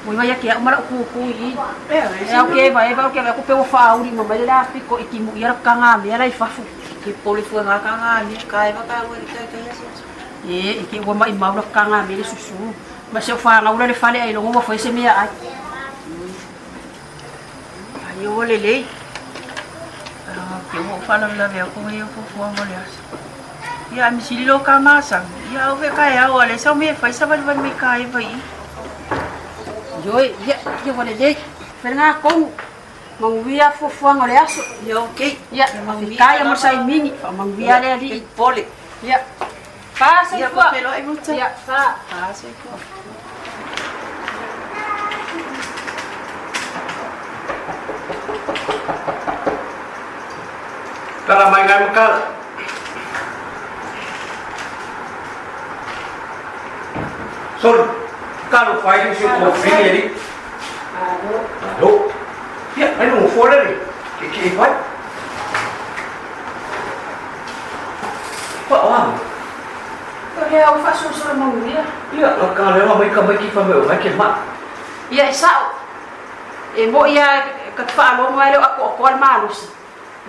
Ua iva ia ke au ma la'u kūkū i i. E au ke evaeva au ke vaai atu pe ua faauli uma mai le la pito i timuia la kagagamea la i fafo. Ke popole fua nga kagagamea ka eva ka ua i taitai asiasi. E, i te ua maʻimau la kagagamea le susū. Ma se o fanau la le fale ailoga ua fai se meaai. Ai ua lelei. Ke ua ou faalavelave atu ai au fuafuaga o le aso. Ia a misili lo ka masani, ia au fe ka e ao a le sau me fai savalivali mai ka eva i i. Ioe, ia, ia ua lelei. Fai nga tonu. Manuia fuafuaga o le aso. Ia okay. Ia, faafetai mo le saimini, faamanuia le Alii. Pole. Ia. Pa soifua. Ia, feiloai Ruta. Ia, pa. Pa soifua. Tala mai ngai makala. Sorry. Kalo fai si ko fini ali. Alo. Alo. Ia, ai no fo le. Ke ke fai. Fa wa. O lea ua faasolosolo manuia. Ia, la ka le mai ka mai ki fa me o mai ke ma. Ia e sa'o. E mo'i a ka te faalogo ai le o atoatoa le malosi.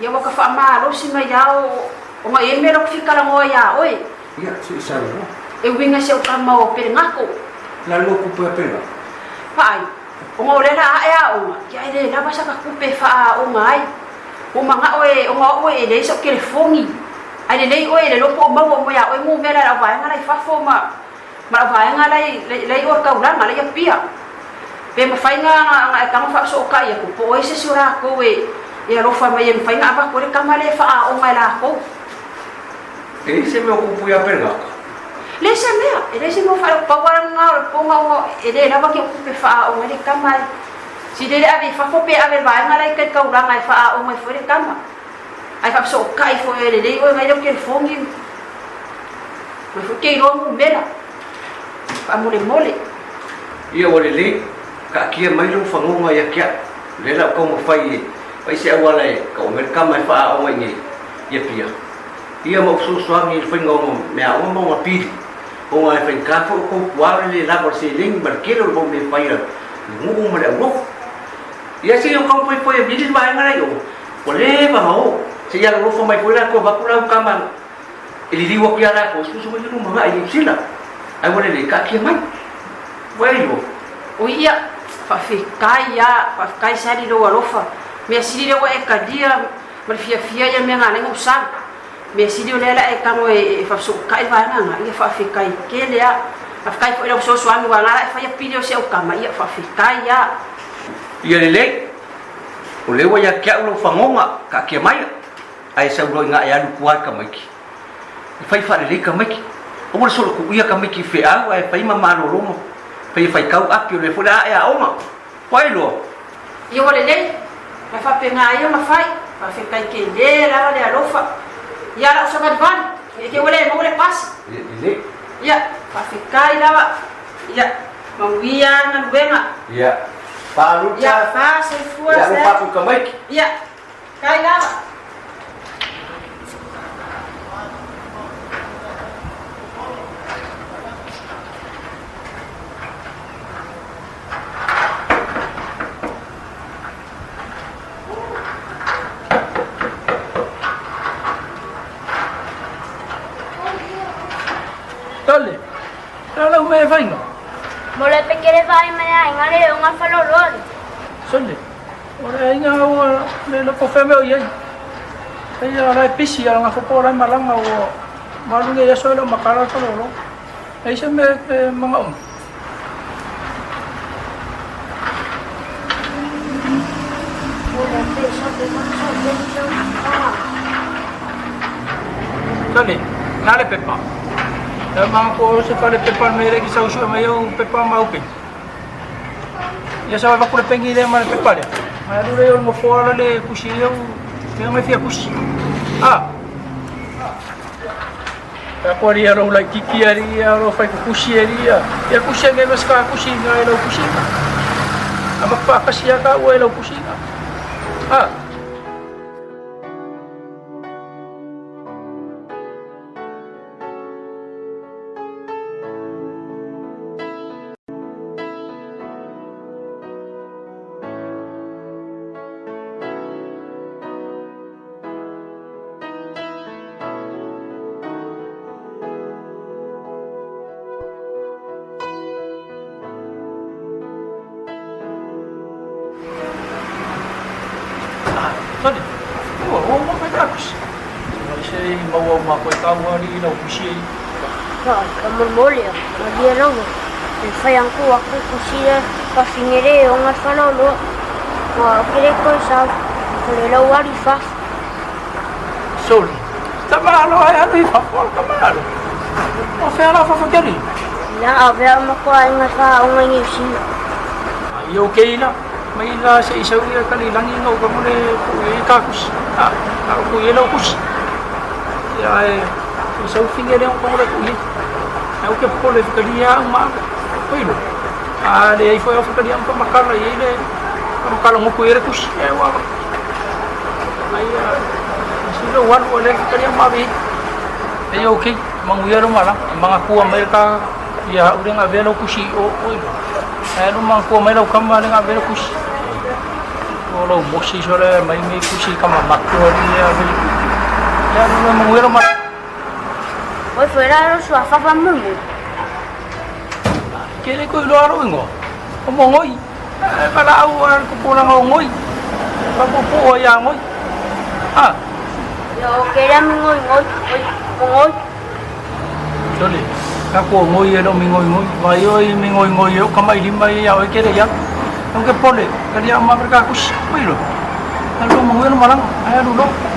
Ia ua ka faamalosi mai lava o ona e i ai le mea lea ou te fia talanoa iā oe. Ia, se i saunoa. E uiga i si au tama o Pelegako. La lua kupu ia Pelegako. Vaai, ona o lea la ae aoga, ia e le lava saka tupe e faaaoga ai. Ua mana'o e ona o'u e leai sa'u telefoni. Ae lelei oe e le iloa po o maua uma iā oe numera e lau vaega la i fafo ma ma lau vaega la i la i o i le taulaga la i Apia. Pe mafai na na e tago faafesootai atu po o ai se isi o latou e e alofa mai e mafai na avatu ai le tama lea e faaaoga e latou. E i se mea o kupu iā Pelegako? Leai se mea, e leai se mea o faailoa pau lava lena o le poga ona e le lava ni au tupe e faaaoga ai le tama e sili ai le ave i fafo pe ave i le vaega la i tai taulaga e faaaoga ai foi le tama. Ae faafesootai foi e lelei oe nai lau telefoni mai foi te iloa numera faamolemole. Ia ua lelei, taatia mai lou fagoga ia te au. O lea la ua taumafai e fai se auala e tau mai le tama e faaaoga i inei i Apia. Ia ma ou fesoasoani i le faiga o meaaoga ma ona pili, ona e faigata foi o tou puaa le le lava o le seleni ma le tele o le mau mea e fai a le nuu ma le aulotu. Ia se i ou taumafai foi e vili le vaega la i o, ua leva ona o. Se i alolofa mai foi latou avatu lau tama e liliu atu ia latou, susu mai lumanai i Niu Sila, ae ua lelei taatia mai. Ua e iloa. Oi ia, faafetai a, faafetai Sally i lou alofa. Mea sili lea ua e talia ma le fiafia ia mea na ala ai ona ou sau. Mea sili o lea la e tago e faafesootai vaega na, ia faafetai tele a. Faafetai foi i lau fesoasoani aua na la e fai pili o si au tama, ia faafetai a. Ia lelei, o lea ua ia te au lau fagoga, taatia mai, ae sau loa i ina e alu tua i tamaiti. E fai faalelei tamaiti. Aua le solo tuuia tamaiti i feau ae fai ma malolo ma fai e faitau api o lea foi o le a ae aoga. Ua iloa. Ia ua lelei, ae faapena ia ona fai, faafetai tele lava le alofa. Ia lau savalivali, e te ua le maua le pasi. Lelei. Ia, faafetai lava. Ia, manuia galuega. Ia, pa Luta. Ia, pa soifua. Ia, alofa atu i tamaiti. Ia, kai lava. Tale, la lau mea e fainga. Mo le pekele vai mai aiga le o ngā whaloloa. Sole, o le aiga ua le loko fea mea o i ai. Hei a lai pisi a ngā whapo lai malanga ua malu nei aso e leo makala whaloloa. Ei se mea e mangaʻo. Tali, na le pepa. E mga ko se fale pepa me le ki sau sue mai au pepa ma upe. Ia sa va kule pengi le ma le pepa le. Mai alu le o mo foala le kusi au me mai fia kusi. Ah. Ka koa ria lou laititi a ria lou fai kukusi e ria. Ia kusi ange mas ka kusi nga e lau kusinga. A mapakasi a ka ua e lau kusinga. Ah. Sole, ua o ma kai kakusi. Mai se maua o ma koe kau ali i lau kusi ei. Ia, faamolemole ia, malie lava. E fai aku aku kusi le fafine le e oga le faleoloa. Ua ou ke le toe sau, o le lau alu i fafo. Sole, Tamalo ai alu i fafo ala tamalo. O fea la fafo ke alu? Ia, avea o matou aiga e faaaoga i Niu Sila. Ia okei la, mai la se i sau ia kalilangi nga uka mo le tuu i ai kakusi. A, a o tuu i ai lau kusi. Ia ae se i sau finge lea uka mo le tuu i ai. Ae ou ke popole fekalia au ma ave. Oi lo. A leai foi au fekalia ma makala i ai le makala ngoku i ai le kusi. E ua ai si lo walu le fekalia ma ave. E okei, manuia lo malaga. E magatua mai ka ia au le gavea lau kusi i o oi lo. Ae alu magatua mai lau kama le gavea lau kusi. O lau mosi so le mai nei kusi kama matua ni ia ave. Ia alu le manuia lo malaga. Oi foi la lo suafa faamolemole. Ke le koe iloa lou ingoa, o Mogoi. E valaau a le tupulaga o Goi. Faapuupuu ai ia Goi. A. Ia o ke lea migoigoi, oi, Mogoi. Sole, ka kua Goi e le o migoigoi. Vai oe i migoigoi e o kamaʻilima ia iā oe ke le i alu. Au ke pole, ka lia au ma ka kusi. Oi lo. Alu lo manuia lo malaga, ae alu loa.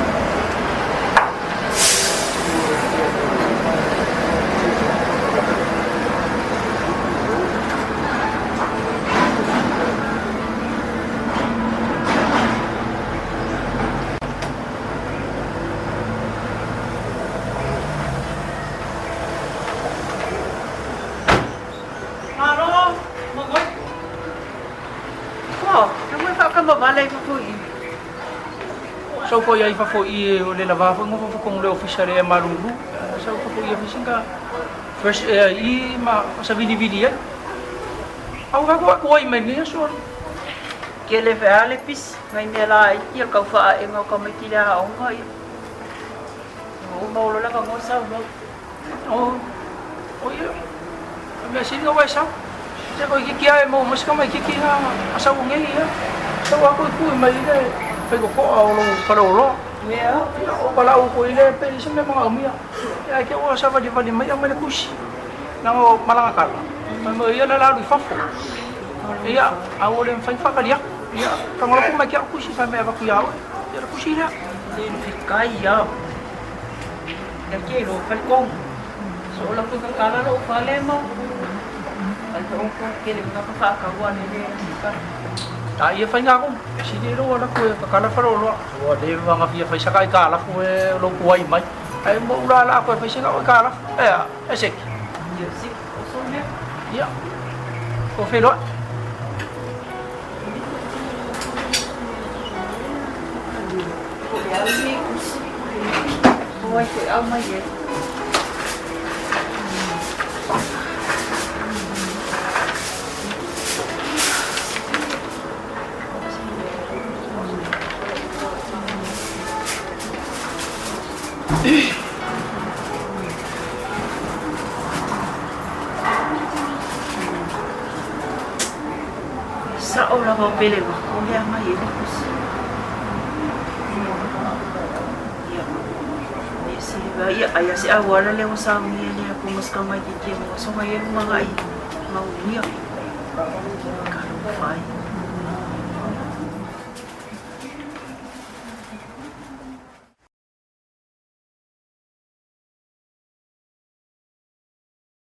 Malo, Mogoi. Ua, e ua faakamavale ai fafo i i. Sau foi ai fafo i o le lava foi ngofo fo le ofisa le malulu. Sau fafo i fisinga fresh air i ma savilivili ai. Au ka ko ai mai ni aso. Kele fe ale pisi, ngai mea la ai ia kau faaega o tamaiti le aoga ia. O maolo lava ngoi sau lo. O o ia. Mea sili nga wai sau. Se ko ki kia e mo mas ka mai ki ki nga sau ngai ia. Sau ako i ku mai le fai ko ko o lo palo lo. Mea, Ia o pala u ko ile pe se me manga umia. Ia ke o sa vali vali mai mai le kusi. Na o malanga kala. Mai mo ia la la lu fafo. Ia au le fai fa kalia. Ia ka ngolo ku mai kia kusi fa me va ku ia. Ia la kusi lea. Le no fikai ia. Ia ke lo fai kong. So o la ku ka kala lo fale mo. Ai ko ko ke le nga pa ka wa le le ka. Ta ia fai ngā kong. Si le lo ala koe ka kala wharo loa. Ua le wanga fia fai saka i ka ala koe lo kuai mai. Ai mo ula ala koe fai saka o ka ala. E a, e seki. Ia si o so le. Ia. Ko wheloa. Ko le au ni kusi. Ko ai te au mai e. Sa o lava pele wa ko lea mai e le kusi. Ia. Ia si va ia ai se au ala le o sa ngi le ko mas ka mai ki ki mo so mai e manga i mau ia.